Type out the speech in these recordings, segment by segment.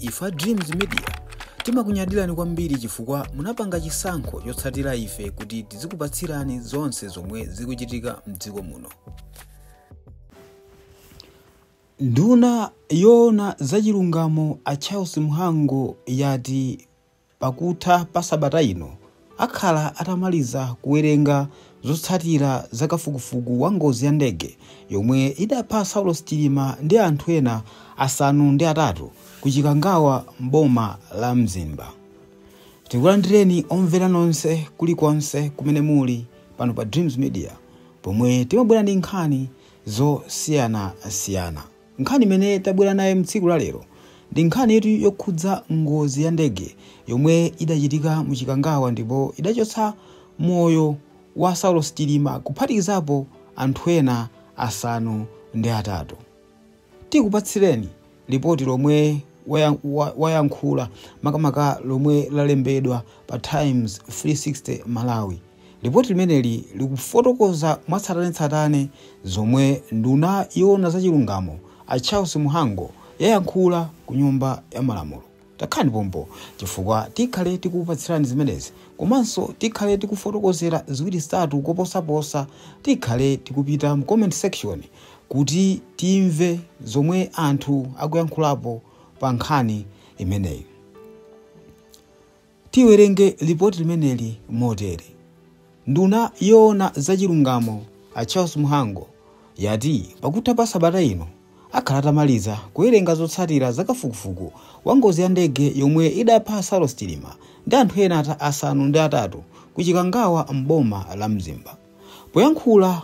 Ife a Dreams Media timakunyadirani kwambiri chifukwa munapanga chisankho chotsatira ife kuti tizikupatsirani zonse zomwe zikuchitika mdziko muno. Nduna yoona zachilungamo a Charles Mhango yati pakutha pa sabata ino akhala atamaliza kuwerenga zotsatira za kafukufuku wa ngozi ya ndege yomwe idapha Saulos Chilima ndi anthu ena 8 ku Chikangawa m'boma la Mzimba. Tikulandireni omvera nonse kulikonse kumene muli pano pa Dreams Media, pomwe timabwera ndi nkhani zosiyanasiyana. Nkhani imene tabwera nayo mtsiku la lero ndi nkhani yetu yokhudza ngozi ya ndege yomwe idachitika mu Chikangawa ndipo idachotsa moyo wa Saulos Chilima kuphatikizapo anthu ena 8. Tikupatsireni ripoti lomwe wayankhula makamaka lomwe lalembedwa pa Times 360 Malawi. Ripoti limeneli likufotokoza mwatsatanetsatane zomwe nduna yoona zachilungamo a Charles Mhango yayankhula ku nyumba ya malamulo. Takhani pompo chifukwa tikhale tikupatsirani zimenezi, komanso tikhale tikufotokozera ziwiri zitatu koposaposa. Tikhale tikupita mu comment section kuti timve zomwe anthu akuyankhulapo pa nkhani imeneyi. Tiwerenge ripoti limeneli motere. Nduna yoona zachilungamo a Charles Mhango yati pakutha pa sabata ino akhala atamaliza kuwerenga zotsatira za kafukufuku wa ngozi ya ndege yomwe idapha Saulos Chilima ndi anthu ena 8 ku Chikangawa m'boma la Mzimba. Poyankhula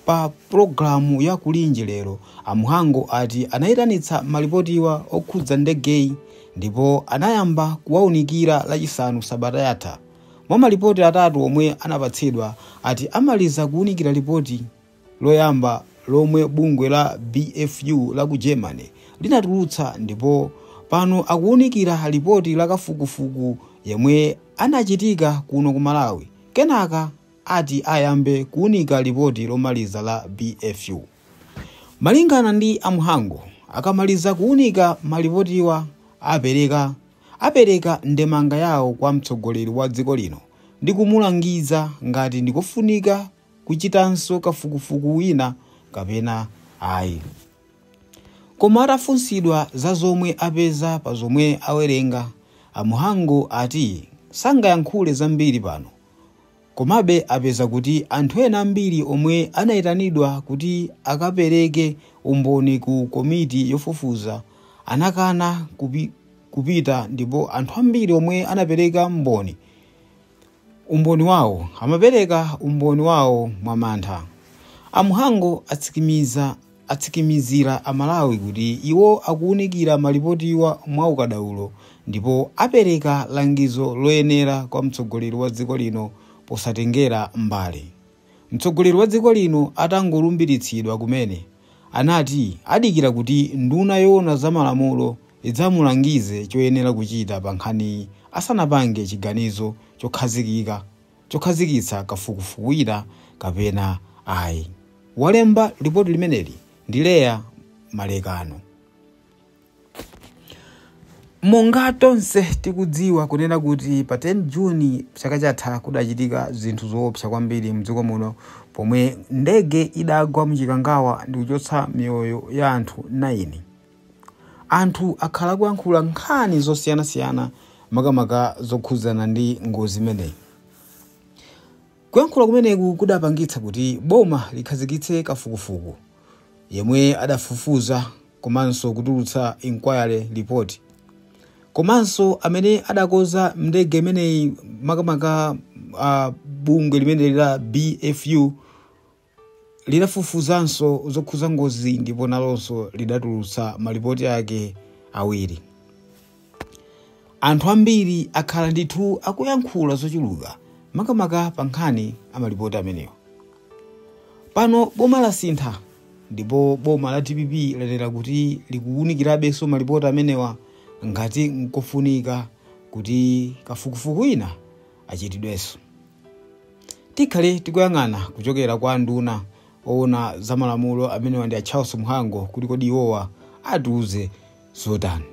pa pulogalamu ya Kulinji lero, a Mhango ati anayitanitsa malipotiwa okhudza ndegeyi ndipo anayamba kuwaunikira lachisanu sabata yatha. Mwa malipoti 3 omwe anapatsidwa, ati amaliza kuwunikira lipoti loyamba lomwe bungwe la BFU la ku Germany linatulutsa, ndipo pano akuwunikira lipoti la kafukufuku yemwe anachitika kuno ku Malawi. Kenaka ati ayambe kuwunika lipoti lomaliza la BFU. Malingana ndi a Mhango, akamaliza kuwunika malipotiwa apereka ndemanga yawo kwa mtsogoleri wa dziko lino ndi kumulangiza ngati ndikofunika kuchitanso kafukufuku wina kapena ayi. Koma atafunsidwa za zomwe apeza pa zomwe awerenga, a Mhango ati sangayankhule zambiri pano. Komabe apeza kuti anthu ena ambiri omwe anayitanidwa kuti akapereke umboni ku komiti yofufuza anakana kupita, ndipo anthu ambiri omwe anapereka umboni wawo amapereka umboni wawo mwamantha. A Mhango atsikimizira Amalawi kuti iwo akuwunikira malipotiwa mwaukadaulo ndipo apereka langizo loyenera kwa mtsogoleri wa dziko lino posatengera mbali. Mtsogoleri wa dziko lino atangolumbiritsidwa kumene, anati adikira kuti nduna yoona za malamulo idzamulangize choyenera kuchita pa nkhaniyi asanapange chiganizo chokhazikitsa kafukufuku wina kapena ayi. Walemba ripoti limeneli ndi Leya Malekano. Monga tonse tikudziwa kunena kuti pa 10 Juni chaka chatha kudachitika zinthu zoopsa kwambiri mdziko muno, pomwe ndege idagwa mu Chikangawa ndi kuchotsa miyoyo ya anthu 9. Anthu akhala kuyankhula nkhani zosiyanasiyana makamaka zokhudzana ndi ngozi imeneyi. Kuyankhula kumeneku kudapangitsa kuti boma likhazikitse kafukufuku yemwe adafufuza komanso kutulutsa inquiry report, komanso amene adakoza ndege imeneyi makamaka bungwe limene la BFU lidafufuzanso zokhudza ngozi ndipo nalonso lidatulutsa malipoti ake 2. Anthu ambiri akhala ndithu akuyankhula zochuluka makamaka pa nkhani amalipoti amenewa. Pano boma lasintha ndipo boma la DPP lanena kuti likuwunikirabenso malipoti amenewa ngati nkofunika kuti kafukufuku wina achitidwenso. Tikhale tikuyang'ana kuchokera kwa nduna owona za malamulo amenewa ndi a Charles Mhango kuti kodi iwowa atiuze zotani.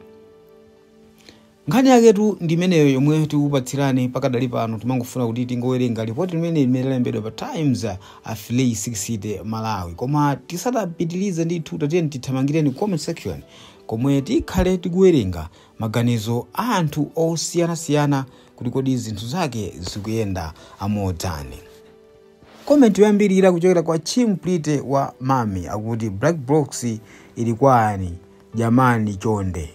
Nkhani yaketu ndi imeneyo yomwe tikupatsirani pakadali pano. Timangofuna kuti tingowerenga ripoti limene limene lalembedwa pa Times 360 Malawi. Koma tisadapitilize ndithu, tatiyeni tithamangireni comment section komwe tikhale tikuwerenga maganizo a anthu osiyanasiyana kuti kodi zinthu zake zikuyenda motani. Comment yoyambirira kuchokera kwa Chimplite wa Mami akuti, "Black box ili kwani jamani, chonde."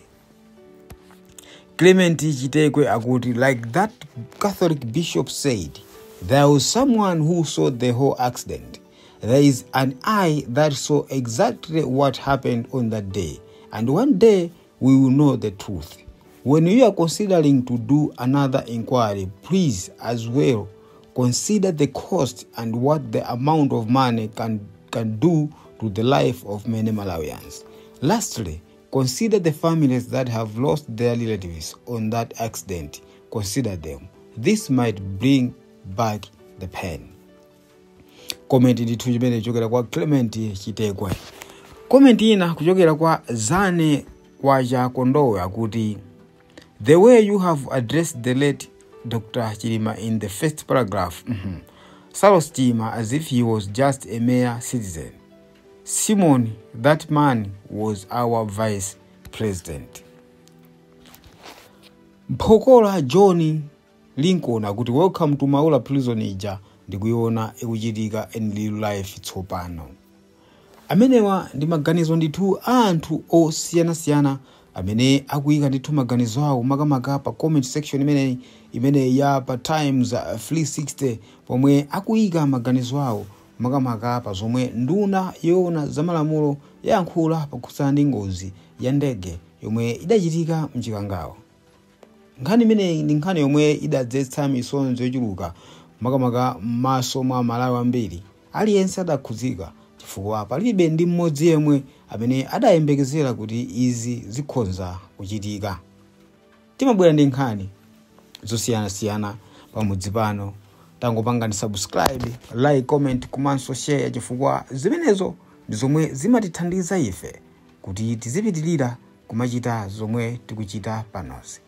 Clement Chitekwe akuti, "Like that Catholic bishop said, there was someone who saw the whole accident. There is an eye that saw exactly what happened on that day, and one day we will know the truth. When you are considering to do another inquiry, please as well consider the cost and what the amount of money can do to the life of many Malawians. Lastly, consider the families that have lost their relatives on that accident. Consider them. This might bring back the pain." Comment ndithu chimene kuchokera kwa Clement Chitekwe. Comment ina kuchokera kwa Zane Kwacha Kondowe akuti, "The way you have addressed the late Dr. Chilima in the first paragraph, Saulos Chilima, as if he was just a mere citizen. Simon, that man was our vice president." Mphokola John Lincoln akuti, "Welcome to Maula Prison ija ndikuiona ikuchitika in real life tsopano." Amenewa ndi maganizo ndithu a anthu osiyanasiyana amene akuyika ndithu maganizo awo makamaka pa comment section imeneyi imene ya pa Times 360, pomwe akuyika maganizo awo makamaka pa zomwe nduna yoona zamalamulo yayankhula pakhudzana ndi ngozi ya ndege yomwe idachitika mChikangawa. Nkhani imeneyi ndi nkhani yomwe idadzetsa misonzi yochuluka makamaka m'maso mwa Malawi ambiri. Aliyense adakhudzika chifukwa palibe ndi mmodzi yemwe amene adayembekezera kuti izi zikhonza kuchitika. Timabwera ndi nkhani zosiyanasiyana pamudzi pano. Tangopangani subscribe, like, comment komanso share, chifukwa zimenezo ndi zomwe zimatithandiza ife kuti tizipitirira kumachita zomwe tikuchita panozi.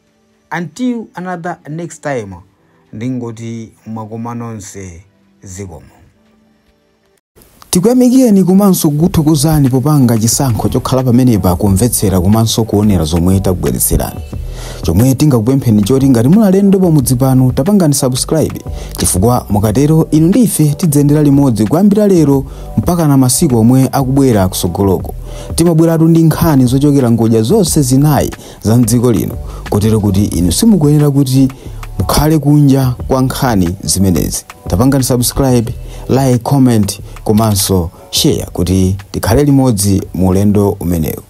Until another next time, ndingoti mwakoma nonse, zikomo. Tikuyamikeni komanso kukuthokozani popanga chisankho chokhala pamenepa kumvetsera komanso kuonera zomwe takubweretserani. Chomwe tingakupempheni choti ngati muli alendo pamudzi pano, tapangani subscribe, chifukwa mukatero inu ndi ife tidzayendera limodzi kuyambira lero mpaka na masiku omwe akubwera kusogoloko. Timabweratu ndi nkhani zochokera ngodya zonse zinayi za mdziko lino, kotero kuti inu simukuyenera kuti mukhale kunja kwa nkhani zimenezi. Tapangani subscribe, like, comment komanso share kuti tikhale limodzi mu ulendo umenewu.